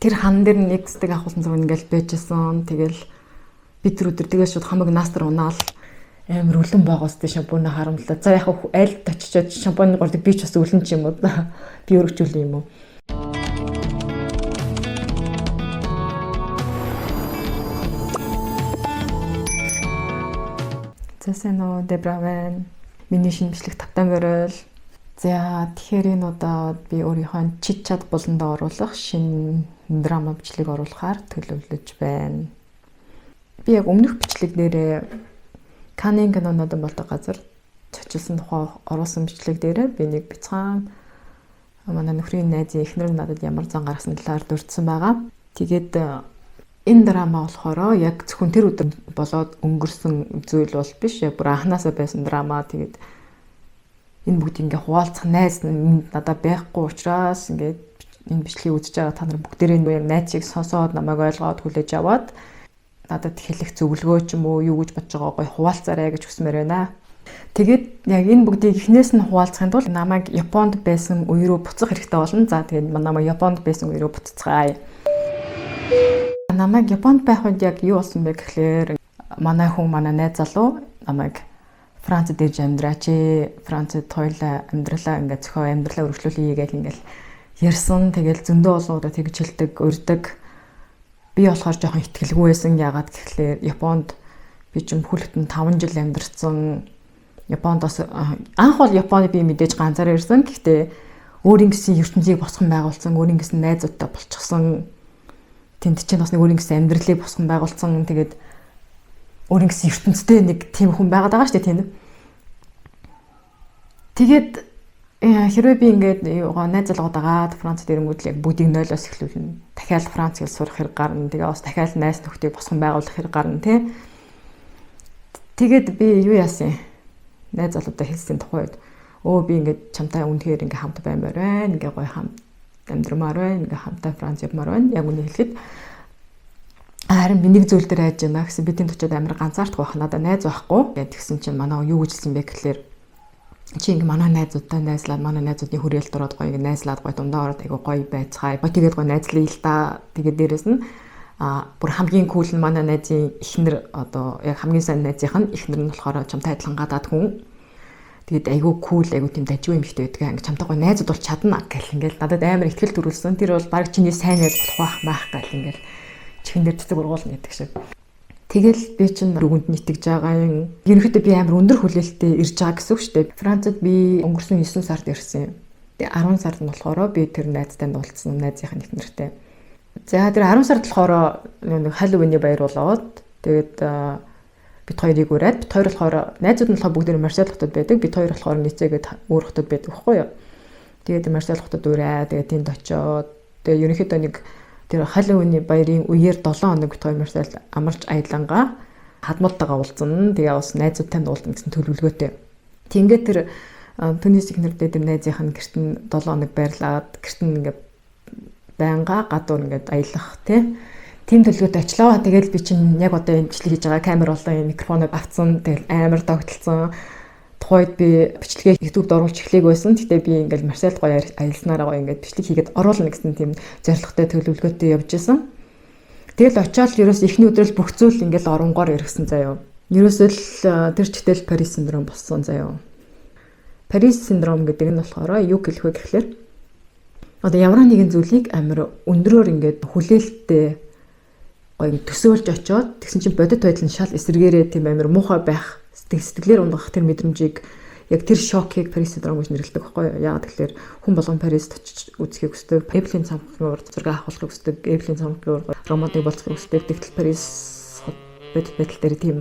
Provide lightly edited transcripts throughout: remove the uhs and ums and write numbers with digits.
Тэр хан дээр нэг зүтэг авахулсан зураг ингээл байжсэн. Тэгэл би тэр өдөр тэгэл шууд хамаг наастар унаал амар үлэн байгаас тэ шампунаа харамлаа. За яг айлд очичоод шампуны гордог би ч бас үлэн ч юм уу. Би өргөжүүлэн юм уу. За сайн уу, Дебра байна. Миний шинэ бичлэг тавтан морил. За тэгэхээр энэ удаа би өөрийнхөө чит чат буландаа оруулах шинэ драма бичлэг оруулахаар төлөвлөж байна. Би яг өмнөх бичлэг дээрээ Канын кинонод болдог газар чочилсан тухай оруулсан бичлэг дээрээ би нэг бяцхан манай нөхрийн найзын эхнэр нь надад ямар зан гаргасан талаар дурдсан байгаа. Тэгээд энэ драма болохоор яг зөвхөн тэр өдөр болоод өнгөрсөн зүйл бол биш. Яг бүр анханасаа байсан драма. Тэгээд энэ бүгд ингээ хуваалцах найз надад байхгүй учраас ингээд энэ бичлэгийг үзэж байгаа та нар бүгдээрээ яг найзыг сонсоод намайг ойлгоод хүлээж аваад надад хэлэх зөвлөгөө ч юм уу юу гэж бодож байгаа гоё хуваалцаарай гэж хүсмээр байна. Тэгээд яг энэ бүгдийг эхнээс нь хуваалцахын тулд намайг Японд байсан үе рүү буцах хэрэгтэй болно. За тэгээд намайг Японд байсан үе рүү буцацгаая. Намайг Японд байх үед яг юу болсон бэ гэхлээр манай хүн манай найз залуу намайг Францад ирж амьдраач ээ. Францад хоёлаа амьдралаа ингээд зохио амьдралаа өргөжлүүлье гэл ингээл ярьсан. Тэгэл зөндөө олон удаа тэгж хэлдэг, урьдаг. Би болохоор жоохон итгэлгүй байсан. Яагаад гэхлээр Японд би ч бүхэлдэн 5 жил амьдарсан. Японд бас анх бол Японы би мэдээж ганцаараа ирсэн. Гэхдээ өөрийн гэсэн ертөнцийг босгон байгуулсан, өөрийн гэсэн найзуудтай болчихсон. Тэнд чинь бас нэг өөрийн гэсэн амьдралыг босгон байгуулсан. Тэгээд өөрийн гэсэн ертөнцтэй нэг тийм хүн байгаад байгаа шүү дээ тэнд. Тэгээд хэрвээ би ингээд юугаа найз залгууд агаад Францад ирэнгүүт л яг бүгдийг нойлоос эхлүүлнэ. Дахиад Франц хэл сурах хэрэг гарна. Тэгээ бас дахиад найз нөхдийг босгон байгуулах хэрэг гарна тий. Тэгээд би юу яасан? Найз залуудаа хэлсэн тухай үед өө би ингээд чамтай үнэхээр ингээд хамт баймаар байна. Ингээд гоё хамт амьдрмаар байна. Ингээд хамтаа Франц явмаар байна. Яг үнэ хэлэхэд харин би нэг зүйл дээр айж байна гэсэн би тэнд очиод амар ганцаардах байх надад найз байхгүй гэд тэгсэн чинь манай юу гэж хэлсэн бэ гэхлээр чи ингээ манай найзуудтай найзлаад манай найзуудын хүрээлд ороод гоё ингээ найзлаад гоё дундаа ороод айгу гоё байцгаая. Тэгээд гоё найзлая л да. Тэгээд дээрэс нь бүр хамгийн кул нь манай найзын эхнэр одоо яг хамгийн сайн найзынх нь эхнэр нь болохоор чамтай адилхан гадаад хүн. Тэгээд айгу кул айгу тийм дажгүй юм ихтэй байдаг. Ингээ чамтай гоё найзууд бол чадна гэл ингээл надад амар ихтгэл төрүүлсэн. Тэр бол баг чиний сайн найз болох байх маах гэл ингээл чихэн дээр цэцэг ургуулна гэдэг шиг. Тэгэл би чинь өргөнд нь итгэж байгаа юм. Ерөнхийдөө би амар өндөр хүлээлттэй ирж байгаа гэсэн үг шүү дээ. Францад би өнгөрсөн 9 сард ирсэн юм. Тэгээ 10 сард нь болохоор би тэр найзтай уулзсан, найзынхаа нэгтнэртэй. За тэр 10 сард болохоор нэг Хэллоуины баяр болоод тэгээд бид хоёрыг ураад бид хоёр болохоор найзууд нь болохоор бүгд Марсел хотод байдаг. Бид хоёр болохоор Ницээгээд өөр хотод байдаг байхгүй юу. Тэгээд Марсел хотод ураа тэгээд тэнд очиод тэгээд ерөнхийдөө нэг тэр Хэллоуины баярын үеэр 7 хоног бид хоёр Марсел амарч аялангаа хадмуудтайгаа уулзсан. Тэгээ бас найзуудтай нь уулзсан гэсэн төлөвлөгөөтэй. Тингээ тэр Түнис ихнэрдээ тэр найзынх нь гэрт нь 7 хоног байрлаад гэрт нь ингээд байнга гадуур ингээд аялах тий. Тим төлөвлөгөөтэй очлоо. Тэгэл би чинь яг одоо энэ бичлэг хийж байгаа камер болон энэ микрофоныг авцсан. Тэгэл амар догтлцсон. Тухайд би бичлэгээ YouTube-д оруулж эхлэег байсан. Гэтэ би ингээл Марсельд гоё аялснараа гоё ингээд бичлэг хийгээд оруулна гэсэн тийм зорилготой төлөвлөгөөтэй явж исэн. Тэгэл очиод ерөөс эхний өдрөл бүх зүйл ингээл оронгоор эргэсэн заяо. Ерөөсөө л тэр чигтэл Парис синдром болсон заяо. Парис синдром гэдэг нь болохоор юу хэлэх вэ гэхлээр одоо ямар нэгэн зүйлийг амар өндрөөр ингээд хүлээлттэй гоё төсөөлж очиод тэгсэн чинь бодит байдал нь шал эсрэгээрээ тийм амар муухай байх сэтгэлээр унгах тэр мэдрэмжийг яг тэр шокийг Парис синдром гэж нэрлэдэг байхгүй юу? Яагаад гэхээр хүн болгон Парист очиж үзхийг хүсдэг, Эйфелийн цамхгийн урд зураг авахыг хүсдэг, Эйфелийн цамхгийн урд романтик болцохыг хүсдэг. Тэгтэл Парис хот бодит байдал дээр тийм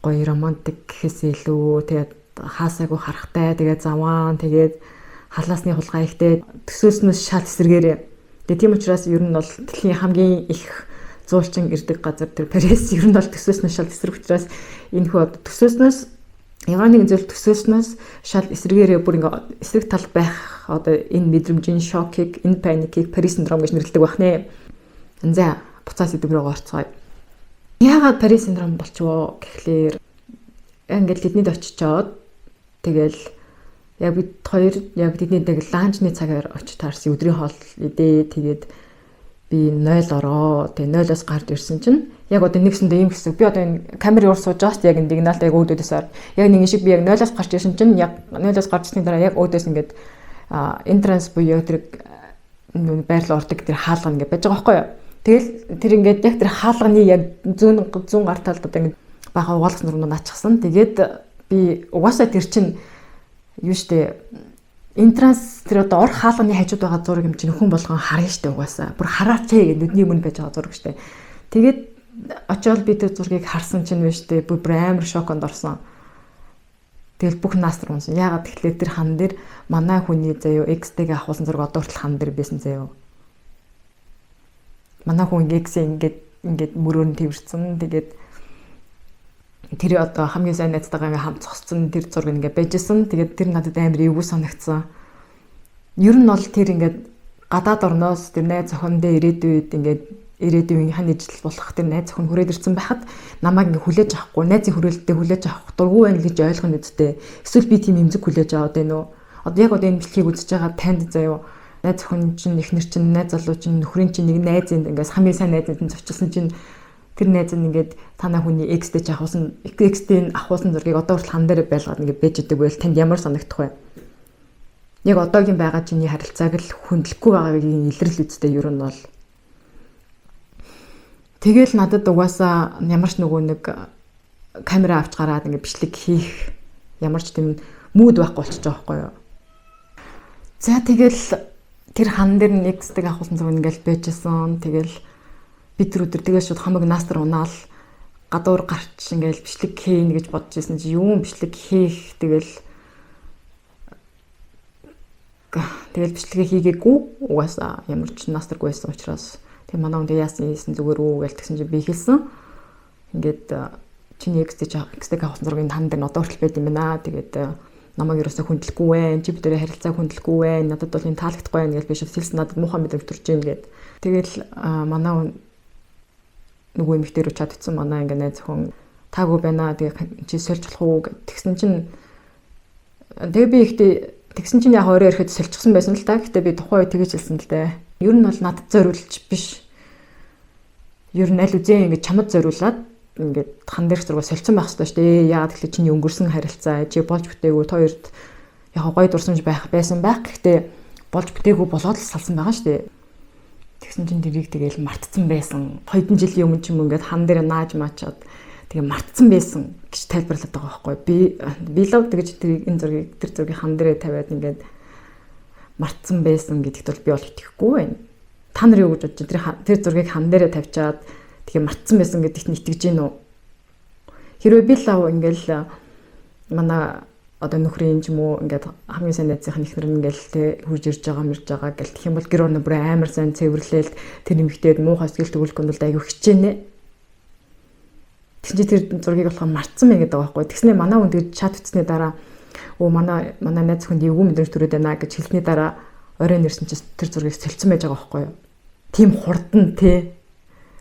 гоё романтик гэхээс илүү тэгээд хаасаагүй харахтай, тэгээд заваан, тэгээд халаасны хулгай ихтэй төсөөснөөс шал эсрэгээрээ. Тэгээд тийм учраас ер нь бол дэлхийн хамгийн их зуулчин ирдэг газар тэр Парис ер нь бол төсөөснөөс шал эсрэг учраас энэ хүү одоо төсөөснөөс ямар нэгэн зүйл төсөөснөөс шал эсрэгээрээ бүр ингээ эсрэг тал байх одоо энэ мэдрэмжийн шокийг, энэ паникийг Парис синдром гэж нэрлэдэг байх нэ. За буцаа сэдв рүү орцгоё. Яагаад Парис синдром болчихвоо гэхлээр ингээд тэднийд очичоод тэгэл яг бид хоёр яг тэдний нэг ланчны цагаар очиж таарсан өдрийн хоол идээ тэгээд Би 0 ороо. Тэгээ 0-оос гарч ирсэн чинь яг одоо нэгсэндээ ийм хэсэг би одоо энэ камерын урд сууж байгаа шүү дээ. Яг энэ дигналт яг өөдөөс яг нэг шиг би яг 0-оос гарч ирсэн чинь яг 0-оос гарч ирсний дараа яг өөдөөс ингээд entrance буюу яг тэр байрлал ордог тэр хаалга ингээд байж байгаа байхгүй юу. Тэгэл тэр ингээд яг тэр хаалганы яг зүүн гар талд одоо ингээд бага угаалгах нурманд ачсан. Тэгээд би угаасаа тэр чинь юу штэ entrance тэр одоо ор хаалганы хажууд байгаа зураг юм чинь хүн болгон харна штэ угаасаа. Бүр хараач ээ гэх нүдний өмнө байж байгаа зураг штэ. Тэгээд очиод би тэр зургийг харсан чинь биш штэ бүр амар шоконд орсон. Тэгэл бүх наастар унсан. Яагаад тэгэхээр тэр хан дээр манай хүний заяо X-тэйгээ авахулсан зураг одоо хүртэл хан дээр байсан заяо. Манай хүн X-ээ ингээд мөрөөр нь тэрсэн. Тэгээд тэр одоо хамгийн сайн найзтайгаа ингээ хамт зогссон тэр зураг ингээ байжсэн. Тэгээд тэр надад амар эвгүй санагдсан. Ер нь бол тэр ингээд гадаад орноос тэр найз охиндоо ирээдүйд ингээд ирээдүйн ижил болох тэр найз охин хүрээд ирсэн байхад намайг ингээ хүлээж авахгүй, найзын хүрээлэлтэд хүлээж авах дургүй байна гэж ойлгоно үсттэй. Эсвэл би тийм эмзэг хүлээж аваад байна уу? Одоо яг одоо энэ бичлэгийг үзэж байгаа танд заяо найз охин чинь, эхнэр чинь, найз залуу чинь, нөхрийн чинь нэг найзын ингээс хамгийн сайн найзын чинь зочилсан чинь тэр найз нь ингээд танаа хүний X-тэй ч авахулсан, X-тэй авахулсан зургийг одоо хүртэл хан дээр байлгаад ингээд байж идэг байл танд ямар санагдах вэ? Яг одоогийн байгаа чиний харилцааг л хүндлэхгүй байгаагийн илрэл үсттэй ер нь бол. Тэгэл надад угаасаа ямар ч нөгөө нэг камера авч гараад ингээд бичлэг хийх ямар ч тийм mood байхгүй болчихж байгаа байхгүй юу. За тэгэл тэр хан дээр нэг X-тэй авахулсан зураг ингээд байжсэн. Тэгэл би тэр өдөр тэгэл шууд хамаг наастар унаал гадуур гарч ингээл бичлэг хийнэ гэж бодож исэн чи юун бичлэг хийх тэгэл бичлэгээ хийгээгүй угаасаа ямар ч наастаргүй байсан учраас тэг манай хүн яасан хийсэн зүгээр үү гэж тэгсэн чи би хэлсэн. Ингээд чиний X-тэй авсан зургийн тань дээр одоо хүртэл байд юм байна. Тэгээд намайг ерөөсөө хүндлэхгүй вэ. Чи бидний харилцааг хүндлэхгүй вэ. Надад бол энэ таалагдахгүй байна гэж би шууд хэлсэн. Надад муухай мэдрэмж төрж ийн гэд. Тэгэл манай хүн нөгөө эмэгтэй рүү чат утсан манай ингээ найз охин таагүй байна. Тэгээ чи сольж болох уу гэд тэгсэн чинь тэгээ би ихтэй тэгсэн чинь яг орой ирэхэд сольчихсан байсан л та. Гэтэ би тухайн үед тэгэж хэлсэн л дээ. Ер нь бол надад зориулж биш. Ер нь аль үзэн ингээ чамд зориулаад ингээд хан дээрх зураг солилцсон байх хэрэгтэй шүү дээ. Яагаад гэвэл чиний өнгөрсөн харилцаа чи болж бүтээгүй та хоёрт яг гоё дурсамж байх байсан байх. Гэхдээ болж бүтээгүй болоод л салсан байгаа шүү дээ. Тэгсэн чинь тэрийг тэгэл мартцсан байсан. 2 жилийн өмнө ч юм ингээд хан дээр нааж маачаад тэгээ мартцсан байсан гэж тайлбарлаад байгаа байхгүй. Би лав тэгэж тэр энэ зургийг тэр зургийг хан дээрээ тавиад ингээд мартцсан байсан гэдэгт бол би бол итгэхгүй байна. Та нар юу гэж бодож тэр зургийг хан дээрээ тавьчаад тэгээ мартцсан байсан гэдэгт нь итгэж гин үү? Хэрвээ би лав ингээл манай одоо нөхрийн ч юм уу ингээд хамгийн сайн найзынх нь эхнэр нь ингээл тэ хурж ирж байгаа мэрж байгаа гэл тэгэх юм бол гэр орно бүр амар сайн цэвэрлээл тэр нэмэгдээд муухай сэтгэл төгөлөх нь бол айгүй хичээнэ. Тэгсэн чи тэр зургийг болохоор мартсан байх гэдэг байгаа байхгүй. Тэгснээ манай хүн тэгж чат утсны дараа өө манай найз хүнд эвгүй мэдрэмж төрөөд байна гэж хэлсний дараа орой нэрсэн чи тэр зургийг солилцсон байж байгаа байхгүй юу. Тийм хурдан те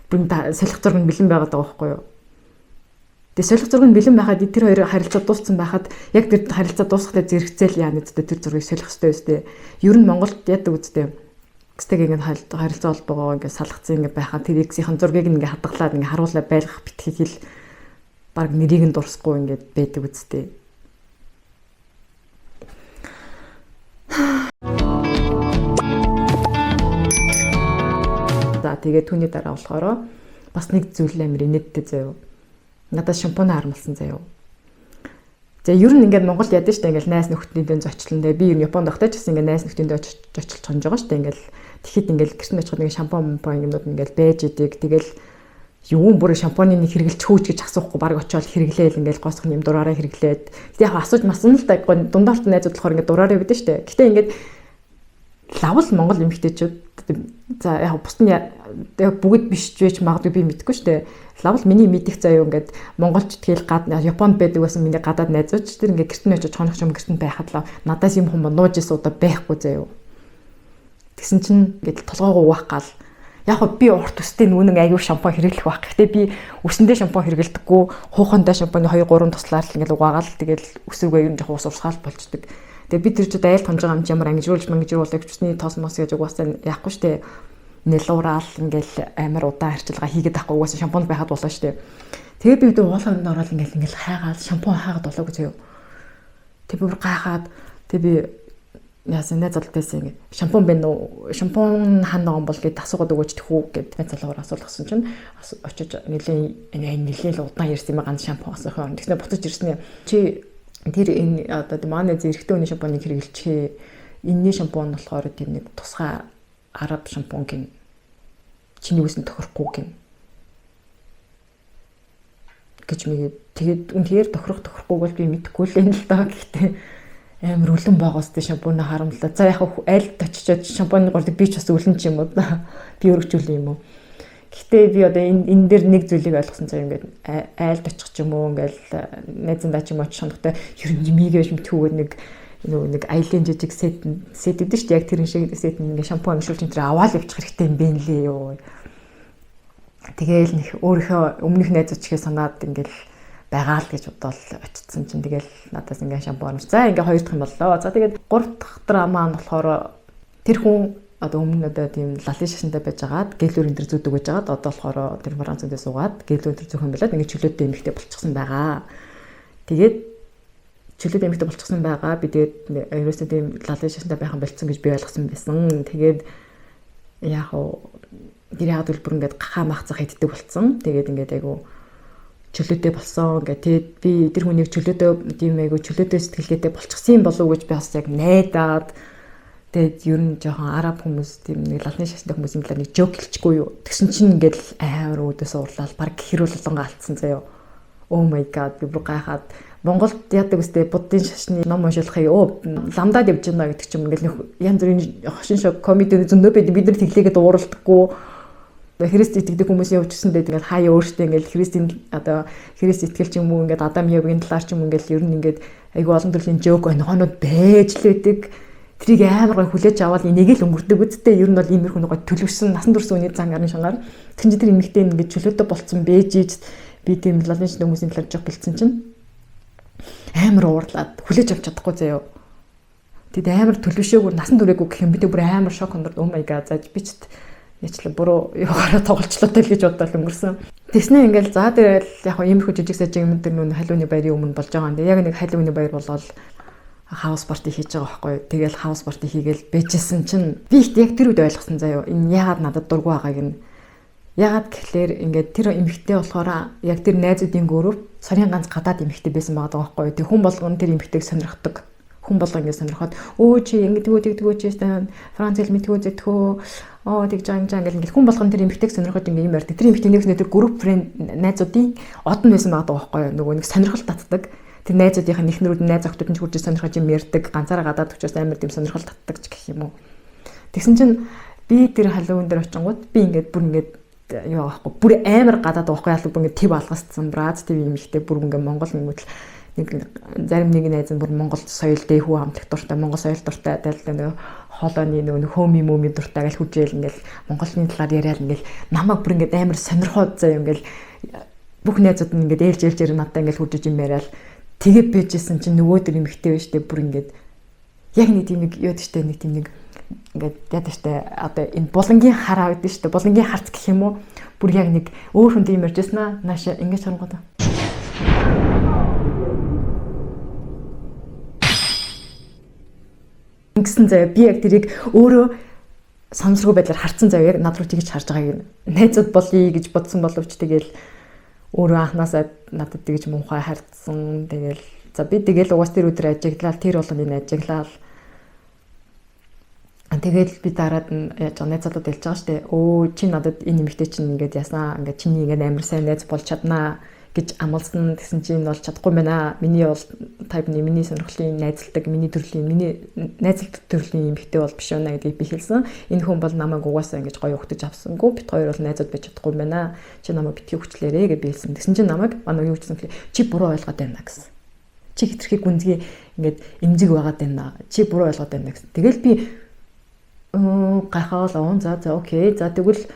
бүр солих зураг нь бэлэн байгаад байгаа байхгүй юу. Тэгээ солих зураг нь бэлэн байхад тэр хоёр харилцаа дууссан байхад яг тэр харилцаа дуусгатай зэрэгцээл яа нэгдээ тэр зургийг солих ёстой өстэй. Ер нь Монголд яадаг үстэй. X-тэйг ингээд харилцаа холбоогоо ингээд салгацсан ингээд байхад тэр X-ийн зургийг ингээд хадгалаад ингээд харуулаа байлгах битгий хэл баг нэрийг нь дурсахгүй ингээд байдаг үстэй. За тэгээд түүний дараа болохоор бас нэг зүйл амар инээдтэй заяа. Надад шампунь харамлсан заяа. За ер нь ингээд Монголд яадаг штэ ингээд найз нөхдийн зочлон дээ. Би ер нь Японд байхдаа ч гэсэн ингээд найз нөхдийн зочлж хонж байгаа штэ ингээд тэгэхэд ингээд гэрт нь очиход ингээд шампунь мампунь юмнууд ингээд байж идэг. Тэгэл юун бүр шампуны нэг хэрэглэж хөөч гэж асуухгүй баг очиод хэрэглээл ингээд гоосох юм дураараа хэрэглээд. Гэтэ яг асууж масан л да дундаарт найзууд болохоор ингээд дураараа байдаг штэ. Гэтэ ингээд лавл Монгол эмэгтэйчүүд за яг бус нь яг бүгд биш ч байж магадгүй би мэдэхгүй штэ. Лавл миний мэдих заяа ингээд монголч тэгэл гадна Японд байдаг байсан миний гадаад найзууч тэр ингээд гэрт нь очиж хонох юм гэрт нь байхад л надаас юм хүмүүс нууж исэн удаа байхгүй заяа. Тэгсэн чинь ингээд толгоогоо угаах гал яг би урт өстэй нүнэн аягүй шампунь хэрэглэх байх. Гэхдээ би өсөндөө шампунь хэрэглэдэггүй, хуухандаа шампуны 2 3 туслаар л ингээд угаагаал тэгэл өсөөгөө ер нь жоохон ус урсгаал болчдөг. Тэгээ би тэр чинь айлт хонж байгаа юм чи ямар ангижруулж мангижруулах хүчний тоос мос гэж угаасаа яахгүй штэ. нэлуурал ингээл амар удаан арчилгаа хийгээд байхгүй угаасаа шампунь байхад болоо штэ. Тэгээд би өдөө уулын оронд ороод ингээл ингээл хайгаад шампунь хайгаад болоогүй заяа. Тэг би бүр гайхаад тэг би яасан найз залуудаас ингэ шампунь байна уу? Шампунь хаана байгаа юм бол гэд асуугаад өгөөч тэхүү гэд найз залуугаар асуулгасан чинь очиж нэлээн л удаан ярьсан юм ганц шампунь асуух юм. Тэгснэ буцаж ирсэн. Чи тэр энэ одоо манай эрэгтэй хүний шампуныг хэрэглэчихээ. Энэний шампунь болохоор тийм нэг тусгай араб шампунь гин. Чиний үсэн тохирохгүй гин гэж мэгээд тэгээд үнэхээр тохирох тохирохгүйг бол би мэдэхгүй л юм л доо. Гэхдээ амар үлэн байгаас тэ шампунь харамлаа. За яг айлд очичоод шампунь гордог би ч бас үлэн ч юм уу. Би өргөжүүлэн юм уу. Гэхдээ би одоо энэ дээр нэг зүйлийг ойлгосон заяа ингээд айлд очих ч юм уу ингээл найзандаа ч юм очих хандахтай ер нь мигээ мэдхүүгээр нэг нөгөө нэг аялын жижиг сет сет өгдөн шүү дээ. Яг тэрэн шиг сет ингээд шампунь амшуулж энэ тэр аваад явчих хэрэгтэй юм бэ нэлээ юу. Тэгээл нэх өөрийнхөө өмнөх найзууд чихээ санаад ингээл байгаа л гэж бодоол очсон чинь тэгэл надаас ингээ шампунь амж. За ингээ хоёр дахь юм боллоо. За тэгээд гурав дахь драма нь болохоор тэр хүн одоо өмнө одоо тийм лалын шашинтай байжгаад гэлүүр энэ төр зүүдэг байжгаад одоо болохоор тэр Франц үндэ суугаад гэлүүр энэ төр зүүх юм болоод ингээ чөлөөтэй эмэгтэй болчихсон байгаа. Тэгээд чөлөөтэй эмэгтэй болчихсон байгаа. Би тэгээд ерөөсөө тийм лалын шашинтай байх юм болцсон гэж би ойлгосон байсан. Тэгээд яг уу тэр яг төлбөр ингээд гахаа махцах иддэг болцсон. Тэгээд ингээд айгу чөлөөтэй болсон. Ингээд тэгээд би тэр хүнийг чөлөөтэй тийм айгу чөлөөтэй сэтгэлгээтэй болчихсон юм болов уу гэж би бас яг найдаад тэгээд ер нь жоохон араб хүмүүс тийм нэг лалны шашинтай хүмүүсийн талаар нэг жоок хэлчихгүй юу. Тэгсэн чинь ингээд амар үүдээс уурлал баг хэрүүл болонго алдсан заяо. Oh my god би бүр гайхаад Монголд яадаг үстэй буддын шашны ном уншуулахыг ламдаад явж байна гэдэг ч юм ингээл янз бүрийн хошин шок комеди зөндөө байд бид нар тэглээгээд ууралдаггүй. Христ итгэдэг хүмүүс явж гисэндээ тэгэл хаяа өөртөө ингээл Христийн одоо Христ итгэл ч юм уу ингээд Адам Евгийн талаар ч юм ингээл ер нь ингээд айгүй олон төрлийн жоок оногоонууд байж л байдаг. Тэрийг амар гой хүлээж аваад энийг л өнгөрдөг үсттэй. Ер нь бол иймэрхүү нэг гой төлөвшсөн насан турш үний зан гарын шангаар. Тэгэн чи тэр эмэгтэй ингээд чөлөөтэй болцсон бэж ич би тийм лалын шинэ хүмүүсийн талаар жоок гэлцэн чинь амар уурлаад хүлээж авч чадахгүй заяо. Тэд амар төлөвшөөгүй насан туршаагүй гэх юм би тэг бүр амар шок ондорд oh my god зааж би ч ячлаа буруу юугаараа тоглолцлоотой л гэж бодоод өнгөрсөн. Тэгснэ ингээл за тэгэл яг хоо иймэрхүү жижиг сажиг юм дээр нүн халууны баярын өмнө болж байгаа юм. Яг нэг халууны баяр болоод house party хийж байгаа байхгүй. Тэгэл house party хийгээл бэжсэн чинь би ихт яг тэр үед ойлгосон заяо. Энэ яагаад надад дургүй байгааг нь. Яагаад гэхлээр ингээд тэр эмэгтэй болохоор яг тэр найзуудын гөрөв сарын ганц гадаад эмэгтэй байсан байгаа байхгүй. Тэг хүн болгон тэр эмэгтэйг сонирхдог. Хүн болгон ингээд сонирхоод өө чи ингээд тэгөө тэгдгөө чи Франц хэл мэдгөө зэтгөө оо тэгж байгаа юм жаа ингээд хүн болгон тэр эмэгтэйг сонирхоод ингээд юм ярьдаг. Тэр эмэгтэй нэгснээ тэр group friend найзуудын од нь байсан байгаа байхгүй. Нөгөө нэг сонирхол татдаг. Тэр найзуудынхаа нэхнэрүүд найз охтууд нь ч хурж сонирхож юм ярьдаг. Ганцаараа гадаад учраас амар тийм сонирхол татдаг ч гэх юм уу. Тэгсэн чинь би тэр халуун дээр очингууд би ингээд бүр ингээд юу аахгүй бүр амар гадаад байхгүй ялаг бүр ингээд төв алгасцсан браз төв юм ихтэй бүр ингээд Монгол нэгмэл нэг зарим нэг найз нь бүр Монгол соёл дэхүү хамтлах дуртай Монгол соёл дуртай тэгэл нэг хоолойны нөгөө хөөми мөөми дуртай гэл хүжээл ингээл Монголын талаар яриад ингээл намайг бүр ингээд амар сонирхоод заяа ингээл бүх найзууд нь ингээд ээлж ээлжээр надад ингээл хурж юм яриад тэгээ бэжсэн чинь нөгөө төр эмхтэй байж тээ бүр ингээд яг нэг тийм нэг юу гэдэг нэг тийм нэг ингээд яадаг штэ одоо энэ булангийн хараа гэдэг штэ булангийн харц гэх юм уу бүр яг нэг өөр хүн тийм ярьжсэн аа нааш ингэж харангуйта ингэсэн заяа би яг тэрийг өөрөө санамсаргүй байдлаар харцсан заяа яг над руу тэгж харж байгааг нь найзууд болъё гэж бодсон боловч тэгэл өөрөө анханасаа надад тэгж муухай харцсан тэгэл за би тэгэл угаас тэр өдөр ажиглал тэр болгоныг ажиглал Тэгэл би дараад нь яаж байгаа найз залууд хэлж байгаа штэ. Өө чи надад энэ эмэгтэй чинь ингээд яснаа ингээд чиний ингээд амар сайн найз болж чаднаа гэж амласан гэсэн чинь энэ бол чадахгүй байна. Миний бол type-ны миний сонирхлын найзалдаг, миний төрлийн, миний найзалдаг төрлийн эмэгтэй бол биш байна гэдгийг би хэлсэн. Энэ хүн бол намайг угаасаа ингэж гоё өгтөж авсангүй. Бит хоёр бол найзууд байж чадахгүй байна. Чи намайг битгий хүчлээрээ гэж би хэлсэн. Тэгсэн чинь намайг манай юу гэсэн гэхлээр чи буруу ойлгоод байна гэсэн. Чи хитрхи гүнзгий ингээд эмзэг байгаад байна. Чи буруу ойлгоод байна гэсэн. Тэгэл би гайхаал он за за окей. За тэгвэл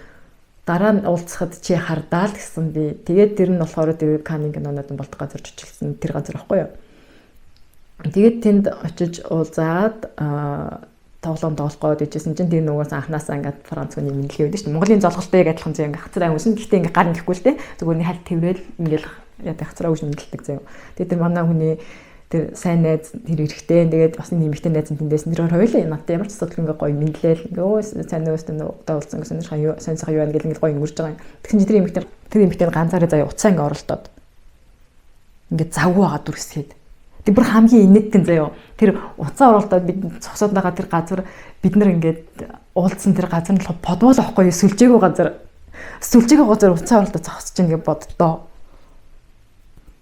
дараа нь уулзахад чи хардаа л гэсэн би. Тэгээд тэр нь болохоор тэр Канин кинонод болдог газар чичлсэн тэр газар байхгүй юу. Тэгээд тэнд очиж уулзаад Тоглоом тоглох гээд ижсэн чинь тэр нөгөөс анханасаа ингээд Франц хүний мэдлэг байдаг шүү дээ. Монголын золголтой яг адилхан зөө, ингээд хацар аян үсэн. Гэхдээ ингээд гар нэхгүй л те. Зүгээр нэг хальт тэрвэл ингээд яа хацараа үж мэдлдэг зөө. Тэгээд тэр манай хүний тэр сайн найз тэр эрэхтэй, тэгээд бас нэг нэмэгтэй найз нь тэндээс нэр хоёулаа надад ямар ч асуудал ингээ гоё мэдлээл, ингээ өө сайн өөстөө одоо уулзсан гэсэн сонирхоо юу сайн сайхан юу байна гэл ингээ гоё өнгөрч байгаа юм. Тэгсэн чинь тэр эмэгтэй ганцаараа заяа уцаа ингээ оролдоод ингээ завгүй байгаа дүрсгээд. Тэр бүр хамгийн инээдтэн заяо. Тэр уцаа оролдоод бид зогсоод байгаа тэр газар, бид нар ингээд уулзсан тэр газар нь подвол ахгүй юу, сүлжээгүй газар. Сүлжээгүй газар уцаа оролдоод зогсож ингээ боддоо.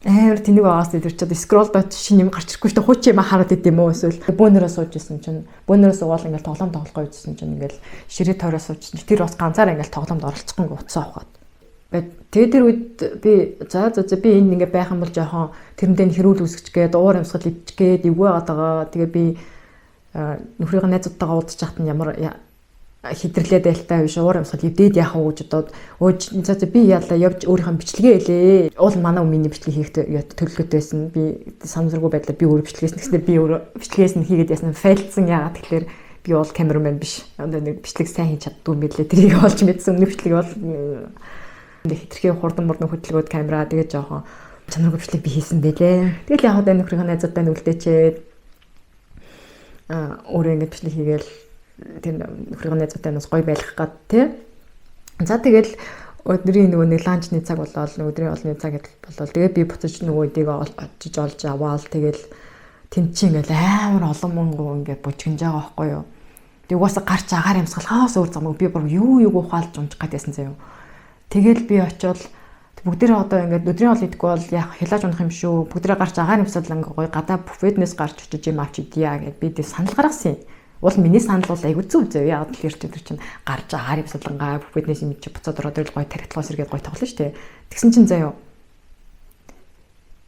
Амар тэнэг байгаас тэр чи одоо scroll доод шинэ юм гарч ирэхгүй шүү дээ. Хуучин юм хараад идэм үү, эсвэл бөөнөрөө сууж исэн чинь, бөөнөрөө суугаал ингээл тоглоом тоглох гэж чинь ингээл ширээ тойроо сууж чинь тэр бас ганцаараа ингээл тоглоомд оролцохгүй, ингээ уцаа авахад. Тэгээ тэр үед би за за за би энэ ингээ байх юм бол жоохон тэрэндээ нь хэрүүл үүсгэж гээд уур амьсгал ивчих гээд эвгүй байгаад байгаа. Тэгээ би нөхрийнхээ найзуудтайгаа уулзчих хат нь ямар хитрэлээ дайлтай биш, уур амьсгал эвдээд яах вэ гэж бодоод, өө за за би яалаа явж өөрийнхөө бичлэгээ хэлээ. Уул манай өмнө бичлэг хийх төлөвлөгөөтэй байсан. Би санамсаргүй байдлаар би өөрөө бичлэгээс нэгснээр би өөрөө бичлэгээс нь хийгээд ясан, fail дсан. Яагаад тэгэхээр би бол камерамен биш. Одоо нэг бичлэг сайн хийж чаддгүй юм билээ. Тэрийг олж мэдсэн. Өмнөх бичлэг бол хитрхи хурдан мурдан хөдөлгөөд камера, тэгээд жоохон чанаргүй бичлэг би хийсэн байлээ. Тэгэл яг одоо нөхрийнхээ найзуудтай нүлдээчээд өөрөө ингэж бичлэг хийгээл, тэр нөхрийн найзуудтай нас гоё байлгах гад тий. За, тэгэл өдрийн нөгөө нэг lunch ны цаг болоод, өдрийн хоолны цаг болоод, тэгээ би буцаж нөгөө эдийг очиж олж аваал, тэгэл тэнд чи ингээл амар олон мөнгө ингээд бужигнж байгаа байхгүй юу. Тэг угаасаа гарч агаар амьсгалахаас өөр замгүй, би бүр юу юу ухаалж унжих гээд байсан заяа. Тэгэл би очиод бүгдээрээ одоо ингээд өдрийн хоол идэхгүй бол яг хялааж унах юм шүү. Бүгдээрээ гарч агаар амьсгал, ингээд гоё гадаа буфетнес гарч очиж юм авч идъя гэд би тэг санал гаргасан юм. Уул миний санал бол айгу зүв зөө. Яг л ирж өдөр чинь гарч агаар амьсгалангаа буфетнес юм чи буцаад ороод ирэл гоё тархитлогоос эргээд гоё тоглоно шүү дээ. Тэгсэн чинь заяо.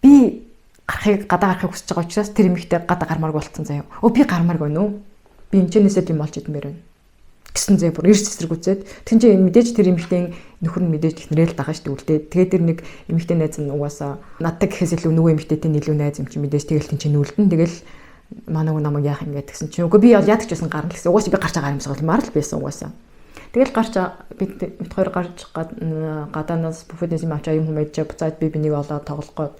Би гарахыг, гадаа гарахыг хүсэж байгаа учраас тэр эмэгтэй гадаа гармааргүй болцсон заяо. Өө, би гармааргүй нөө. Би энэчнээсээ юм олж идмээр байна гэсэн зэ, бүр эрс эсрэг үзээд. Тэгэн чи мэдээж тэр эмэгтэй нөхөр нь мэдээж эхнэрээ л дагаа шүү дээ, үлдээ. Тэгээд тэр нэг эмэгтэй найз нь угаасаа надтай гэхээс илүү нөгөө эмэгтэйтэй нь илүү найз юм чи мэдээж, тэгэл тэн чинь үлдэн. Тэгэл манай хүн намайг яах юм гээд тэгсэн чинь үгүй, би бол яадаг ч байсан гарна гэсэн. Угаасаа би гарч байгаа юмсгалмаар л байсан угаасаа. Тэгэл гарч бид бид хоёр гарч гадаанаас буфетнес юм авчаа, юм хүмэж буцаад би бинийг олоод тоглох гээд.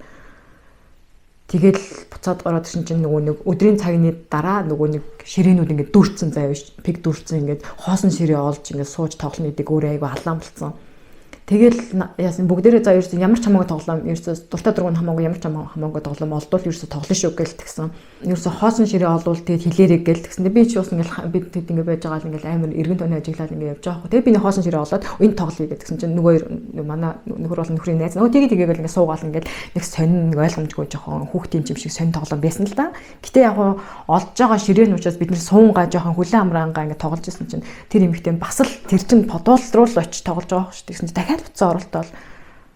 Тэгэл буцаад ороод ирсэн чинь нөгөө нэг өдрийн цагны дараа нөгөө нэг ширээнүүд ингээд дүүрцэн заяа, пиг дүүрцэн, ингээд хоосон ширээ олж ингээд сууж тоглоно гэдэг өөрөө айгу алаан болцсон. Тэгэл яасан, бүгдээрээ за ерөөсөө ямар ч хамаагүй тоглоом, ерөөсөө дуртай дургуун хамаагүй, ямар ч хамаагүй тоглоом олдвол ерөөсөө тоглоно шүү гэл тэгсэн. Ерөөсөө хоосон ширээ олвол тэгээд хэлээрэй гэл тэгсэн. Би ч бас ингээл бид тэд ингээ байж байгаа л ингээл амар эргэн тойрны ажиглал ингээ явж байгаа хөө. Тэгээд би нэг хоосон ширээ олоод энэ тоглоё гэдгсэн чинь нөгөө манай нөхөр болон нөхрийн найз нөгөө тэгээ тэгээгээл ингээ суугаал, ингээл нэг сонин, нэг ойлгомжгүй жоохон хүүхдийн юм шиг сонин тоглоом байсан л да. Гэтэ яг хуу олж байгаа ширээ нь учраас бид нэр суунгаа жоохон хүлэн амраангаа ингээ тоглож исэн чинь тэр эмэгтэй бас л тэр чин подвол руу л очиж тоглож байгаа шүү. Тэгсэн чинь дахиад буцаа оролдоол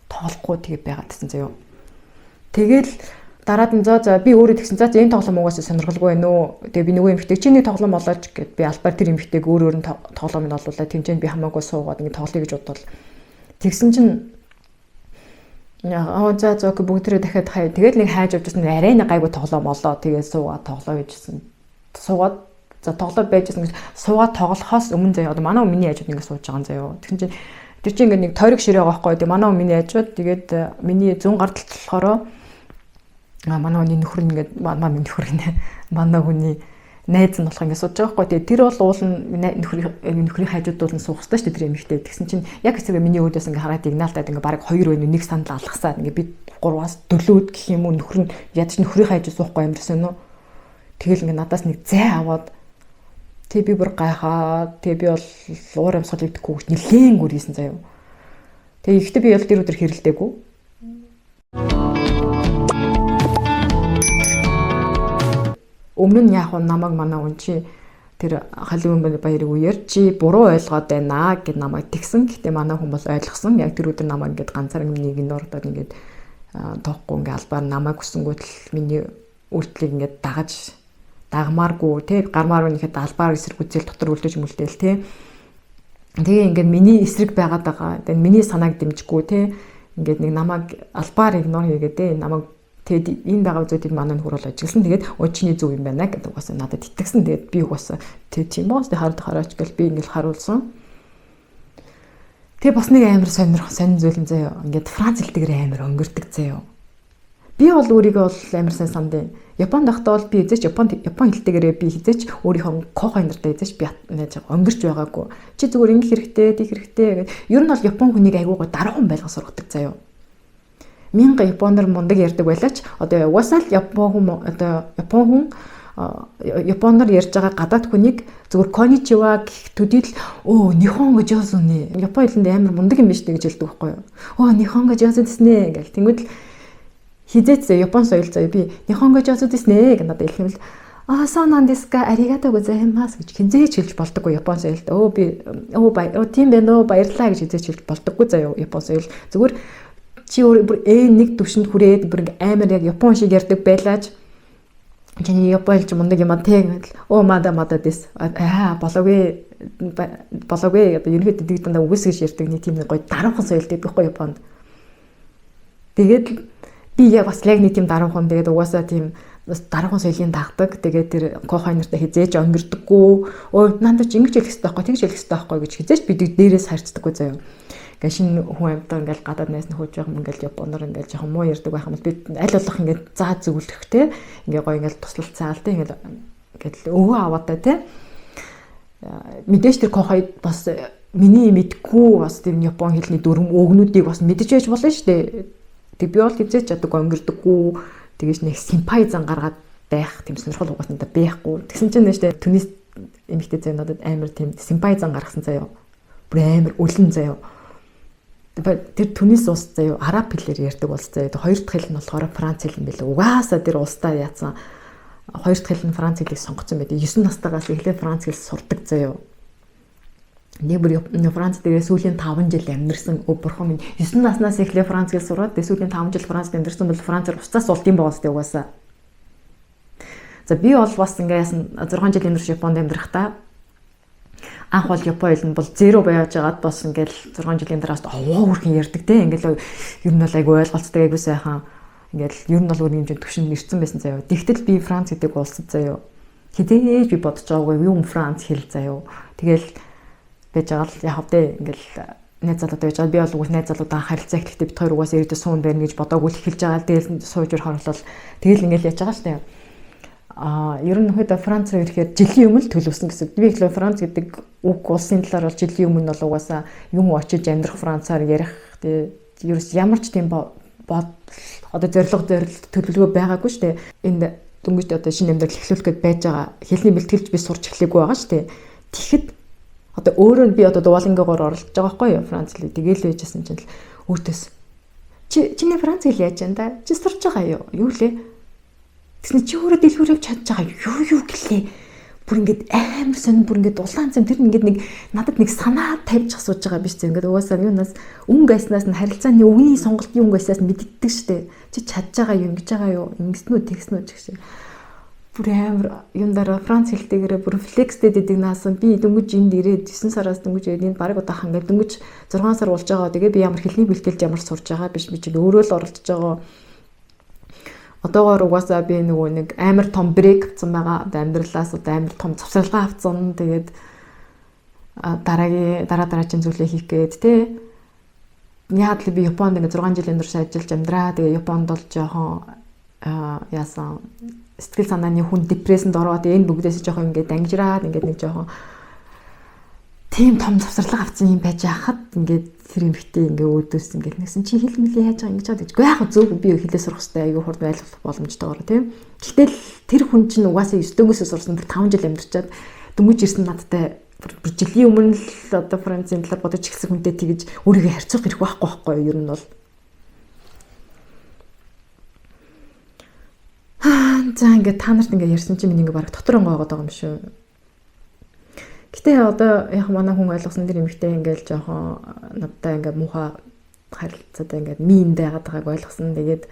тоглохгүй тэгээ байгаад гэсэн заяо. Тэгэл дараад нь зөө зөө би өөрөө тэгсэн, за энэ тоглоом угаасаа сонирхолгүй байна уу. Тэгээ би нөгөө эмэгтэй чи нэг тоглоом болооч гэд би албаар тэр эмэгтэйг өөр өөр нь тоглоомыг олуулаа. Тэмцээнд би хамаагүй суугаад ингэ тоглоё гэж бодвол тэгсэн чинь аа за за okay, бүгдээрээ дахиад хай. Тэгэл нэг хайж явж байсан, арай нэг гайгүй тоглоом олоо. Тэгээд суугаад тоглоё гэжсэн. Суугаад за тоглоо байжсэн гэж суугаад тоглохоос өмнө заяа, одоо манай миний хажууд ингэ сууж байгаа юм заяа. Тэгсэн чинь тэр чинь ингэ нэг тойрог ширээ байгаа байхгүй. Тэгээ манай миний хажууд, тэгээд миний зүүн гар талд болохоор манай хүний нөхөр ингээд, манай нөхөр гинэ, манай хүний найз нь болох ингэ сууж байгаа байхгүй. Тэгээ тэр бол уул нь нөхрийн хажууд бол нь суух хэрэгтэй шүү дээ тэр эмэгтэй. Тэгсэн чинь яг эсрэгээ миний өөдөөс ингэ хараад игнаалтаад ингэ баг хоёр байна, нэг сандал алгасаад ингэ бид гурваас дөлөөд гэх юм уу, нөхөр нь ядч нөхрийн хажууд суухгүй амарсан нөө. Тэгэл ингэ надаас нэг зай аваад, тэг би бүр гайхаад, тэг би бол уур амьсгал идэхгүй гэж нилээн гүрийсэн заяа. Тэг ихтэй би бол тэр өдөр хэрэлдээгүй. Өмнө нь яг намайг манай хүн чи тэр халуун баярыг үеэр чи буруу ойлгоод байна гэд намайг тэгсэн. Гэтэ манай хүн бол ойлгосон. Яг тэр өдөр намайг ингээд ганцаар нэг нурдаад ингээд тоохгүй ингээд албаар намайг хүсэнгүүтэл миний үйлдэлийг ингээд дагаж дагмааргүй те, гармаар үнэхэд албаар эсэргүүцэл дотор үлдээж мүлдээл те. Тэгээ ингээд миний эсрэг байгаад байгаа. Тэгээ миний санааг дэмжихгүй те. Ингээд нэг намайг албаар ignore хийгээд те, намайг Тэгээд энэ байгаа зүйлийг манай нөхөр бол ажигласан. Тэгээд өө чиний зөв юм байна гэдэг угаасаа надад итгэсэн. Тэгээд би угаасаа тэг тийм үү? Тэг хараад хараач гэл би ингээл харуулсан. Тэгээ бас нэг амар сонирх сонин зүйл юм заяа. Ингээд Франц хэлтэйгээр амар өнгөрдөг заяа. Би бол өөрийгөө бол амар сайн сандын. Японд байхдаа бол би эзэж Японд Япон хэлтэйгээрээ би хизээч өөрийнхөө кохой нартай эзэж би яаж өнгөрч байгаагүй. Чи зүгээр ингэх хэрэгтэй, тийх хэрэгтэй гэдэг. Ер нь бол Япон хүнийг айгуу гой даруухан байлга сургадаг заяа. Мянга японоор мундаг ярьдаг байлаач одоо угаасаа л Япон хүн одоо Япон хүн японоор ярьж байгаа гадаад хүнийг зүгээр коничива гэх төдийл өө нихонго жозуни Япон хэлэнд амар мундаг юм биш үү гэж хэлдэг байхгүй юу? Өө нихонго жозу гэснэ гэл тэнгүүд л хизээц Япон соёл заяа би нихонго жозу гэснэ гэж надад хэлэх юм л аа со нан десу ка аригато гозаймас гэж хизээч хэлж болдоггүй Япон соёлд. Өө би өө бай өө тийм байна өө баярлалаа гэж хизээч хэлж болдоггүй заяа Япон соёл. Зүгээр чи өөр бүр нэг төвшөнд хүрээд бүр ингээ амар яг Япон шиг ярьдаг байлаач чиний Япон хэлж мундаг юм а тэг гэдэл өө мада мада дэс аа болоогүй болоогүй одоо ерөнхийдөө дэг дандаа үгүйсгэж ярьдаг нэг тийм нэг гоё даруухан соёл гэдэг байхгүй Японд. Тэгээд би яг бас яг нэг тийм даруухан тэгээд угаасаа тийм бас даруухан соёлын дагдаг. Тэгээд тэр кохой нартай хизээж өнгөрдөггүй. Өө надад ч ингэж хэлэх хэрэгтэй байхгүй тэгж хэлэх хэрэгтэй байхгүй гэж хизээж бид дээрээс харьцдаггүй заяа. Ингээ шинэ хүн амьтаа ингээл гадаад найс нөхөж байгаа юм ингээл японоор ингээл жоохон муу ярьдаг байх юм бол би аль болох ингээд заа зөвлөх те ингээ гоё ингээл туслалцаал те ингээл ингээл өвөө аваатай те мэдээж тэр кохой бас миний мэдгүй бас тэр япон хэлний дүрм өгнүүдийг бас мэдэж байж болно шүү дээ. Тэг би бол хизээч чаддаг өнгөрдөггүй тэгэж нэг симпай зан гаргаад байх тийм сонирхол угаас надад байхгүй. Тэгсэн чинь нэ шүү дээ Түнис эмэгтэй заяа надад амар тийм симпай зан гаргасан заяа. Бүр амар үлэн заяа. Тэр Түнис улс заяа араб хэлээр ярьдаг улс заяа. Хоёр дахь хэл нь болохоор франц хэл юм билээ. Угаасаа тэр улсдаа яатсан хоёр дахь хэл нь франц хэлийг сонгоцсон байдаг. 9 настайгаас эхлээд франц хэл сурдаг заяа. Нэг бүр Франц дээрээ сүүлийн 5 жил амьдарсан бурхан минь 9 наснаас эхлээ Франц хэл сураад сүүлийн 5 жил Францд амьдарсан бол Францаар уцаас улдын байгаа сте угаасаа. За би бол бас ингээ яасан 6 жилийн турш Японд амьдрахдаа анх бол Япон хэл нь бол 0 байж байгаад бас ингээл 6 жилийн дараас овоо хүрхэн ярьдаг те ингээл ер нь бол айгүй ойлголцдог айгүй сайхан ингээл ер нь бол өөр хэмжээнд төвшөнд ирсэн байсан заяа. Тэгтэл би Франц гэдэг улсад заяа хизээж би бодож байгаагүй юм Франц хэл заяа. Тэгэл байж байгаа л яг тэ ингээл найз залуутай байж байгаа. Би бол угаас найз залуудаа харилцаа эхлэхдээ бид хоёр угаас ирээдүйд суун байна гэж бодоогүй л эхэлж байгаа. Тэгэл сууж өрхөр бол тэгэл ингээл яаж байгаа л тэ. А ер нь нөхөд Франц руу ирэхээр жилийн өмнө л төлөвлөсөн гэсэн. Би ихлэ Франц гэдэг үг улсын талаар бол жилийн өмнө бол угаасаа юм очиж амьдрах Францаар ярих тэ ерөөс ямар ч тийм бод одоо зорилго зорилт төлөвлөгөө байгаагүй шүү дээ. Энд дөнгөж одоо шинэ амьдрал эхлүүлэх гээд байж байгаа хэлний бэлтгэлж би сурч эхлэегүй байгаа шүү дээ. Тэгэхэд одоо өөрөө нь би одоо Duolingo-гоор оролдож байгаа байхгүй юу Франц хэл. Тэгээл байжсэн чинь л өөртөөс чи чиний Франц хэл яаж юм да? Чи сурч байгаа юу? Юу лээ? Тэгсэн чи өөрөө дэлгүүр явж чадж байгаа юу юу гэлээ. Бүр ингээд амар сонин бүр ингээд улаан зам тэр ингээд нэг надад нэг санаа тавьж асууж байгаа биш зэ ингээд угаасаа юунаас өнгө айснаас нь харилцааны үгний сонголтын өнгө айснаас мэддэг штэ. Чи чадж байгаа юу ингэж байгаа юу? Ингэсэн үү тэгсэн үү гэх шиг. Бүр амар юм дараа Франц хэлтэйгээрээ бүр флекстэй дэдэг наасан би дөнгөж энд ирээд 9 сараас дөнгөж ирээд энд бараг удахан ингээд дөнгөж 6 сар болж байгаа. Тэгээ би ямар хэлний бэлтгэлд ямар сурж байгаа биш би чинь өөрөө л оролдож байгаа. Одоогоор угаасаа би нөгөө нэг амар том break авсан байгаа. Одоо амьдралаас одоо амар том завсралгаа авсан. Тэгээд дараагийн дараа дараагийн зүйлээ хийх гээд те. Яг л би Японд ингээ 6 жилийн турш ажиллаж амьдраа. Тэгээ Японд бол жоохон яасан сэтгэл санааны хүн депрессэнд ороод энэ бүгдээс жоохон ингээ дангижраад ингээд нэг жоохон тийм том завсарлага авсан юм байж хахад ингээд тэр эмэгтэй ингээ өөдөөс ингээд нэгсэн чи хэл мэлээ яаж байгаа ингэж байгаа гэж. Гэхдээ яг зөв би хэлээ сурах хэрэгтэй айгүй хурд ойлгох боломжтойгоор тийм. Гэтэл тэр хүн чинь угаасаа 9 дөнгөөсөө сурсан бүр 5 жил амьдарчаад дөнгөж ирсэн надтай бүр жилийн өмнө л одоо Францын талаар бодож эхэлсэн хүнтэй тэгэж өөрийгөө харьцах хэрэг байхгүй байхгүй юу ер нь бол. За ингээд та нарт ингээд ярьсан чинь миний ингээд бараг дотор онгойгоод байгаа юм шүү. Гэтэ одоо яг манай хүн ойлгосон дэр эмэгтэй ингээд жоохон надтай ингээд муухай харилцаатай ингээд минд байгаад байгааг ойлгосон. Тэгээд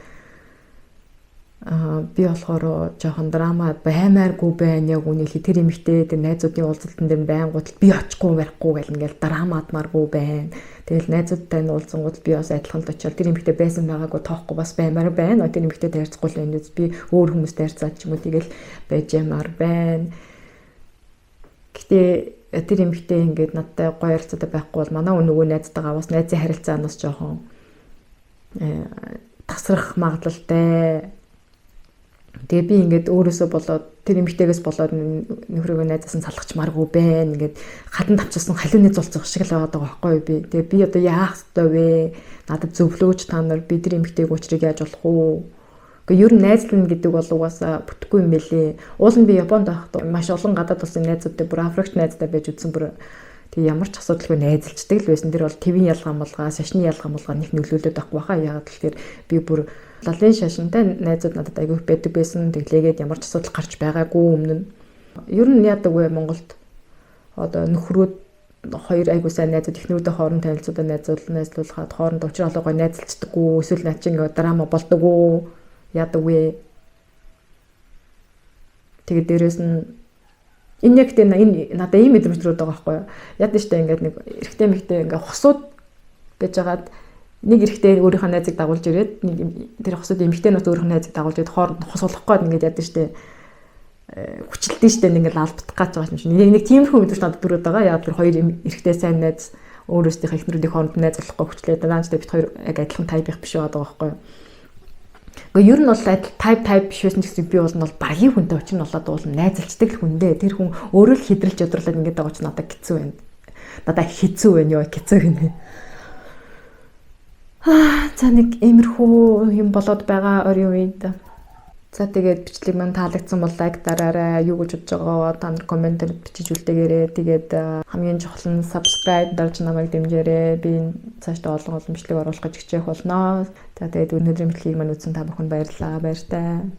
Би болохоор жоохон драма баймааргүй байна, яг үнэхээр тэр эмэгтэй тэр найзуудын уулзалтан дээр байнгут би очихгүй барихгүй гэл ингээл драмаадмааргүй байна. Тэгэл найзуудтай нь уулзангууд би бас адилхан л очиод тэр эмэгтэй байсан байгаагүй тоохгүй бас баймаар байна. Тэр эмэгтэй харьцахгүй л байна. Би өөр хүмүүстэй харьцаад ч юм уу тэгэл байж ямаар байна. Гэтэ тэр эмэгтэй ингээд надтай гоё харилцаатай байхгүй бол манай нөгөө найзтайгаа бас найзын харилцаанаас жоохон тасрах магадлалтай. Тэгээ би ингээд өөрөөсөө болоод, тэр эмэгтэйгээс болоод нөхрөөгөө найзаас нь салгачмааргүй байна. Ингээд хадан тавчсан халиуны зулцах шиг л байгаа байхгүй юу би. Тэгээ би одоо яах ёстой вэ? Надад зөвлөөч та нар, би тэр эмэгтэйг учрыг яаж болох уу? Гэхдээ ер нь найзлна гэдэг бол угаасаа бүтэхгүй юм бэлээ. Уул нь би Японд байхдаа маш олон гадаад улсын найзуудтай, бүр Африкт найзтай байж үзсэн, бүр тэг ямар ч асуудалгүй найзалчдаг л байсан. Тэр бол твийн ялгаа молгаа, шашны ялгаа молгаа нэг нөлөөлөд байхгүй хаа. Яагаад гэхээр би бүр лалын шашинтай найзууд надад айгүй их байдаг байсан. Тэглээгээд ямар ч асуудал гарч байгаагүй өмнө нь. Ер нь яадаг вэ Монголд? Одоо нөхрүүд хоёр айгүй сайн найзууд эхнэрүүдээ хооронд танилцуулаад найзлуулахад хооронд учир олоогоо найзалцдаггүй, эсвэл над чинь ингээ драма болдоггүй, яадаг вэ? Тэгээд дээрэс нь энэ яг тийм энэ надад ийм мэдрэмж төрөөд байгаа байхгүй юу? Яд нь штэ, ингээд нэг эрэгтэй мэгтэй ингээ хосууд байжгаад нэг эрэгтэй өөрийнхөө найзыг дагуулж ирээд, нэг тэр хосууд эмэгтэй нь өөрийнхөө найзыг дагуулж ирээд хооронд хосуулах гээд ингээд яд нь штэ, хүчлэлтэн штэ, ингээд албатах гэж байгаа юм шиг. Нэг тиймэрхүү мэдрэмж надад төрөөд байгаа. Яг тэр хоёр эрэгтэй сайн найз өөрөөсөө эхнэрүүдийн хооронд найзлахгүй хүчлээ. Даанч бит хоёр яг адилхан type их биш байгаа байхгүй юу? Гэхдээ ер нь бол адил type биш байсан ч гэсэн би бол багийн хүнтэй учир нь болоод уул найзалцдаг л хүндээ. Тэр хүн өөрөө л хэдрэлж ядруулаад ингээд байгаа ч надад хэцүү байна. Надад хэцүү байна ёо, хэцүү гинэ. Аа, за, нэг иймэрхүү юм болоод байгаа орийн үед. За, тэгээд бичлэг маань таалагдсан бол like дараарай. Юу гэж бодож байгаа та нар комментээр бичиж үлдээгээрэй. Тэгээд хамгийн чухал нь subscribe дарж намайг дэмжээрэй. Би цаашдаа олон олон бичлэг оруулах гэж хичээх болно. За, тэгээд өнөөдрийн бичлэгийг маань үзсэн та бүхэнд баярлалаа. Баяртай.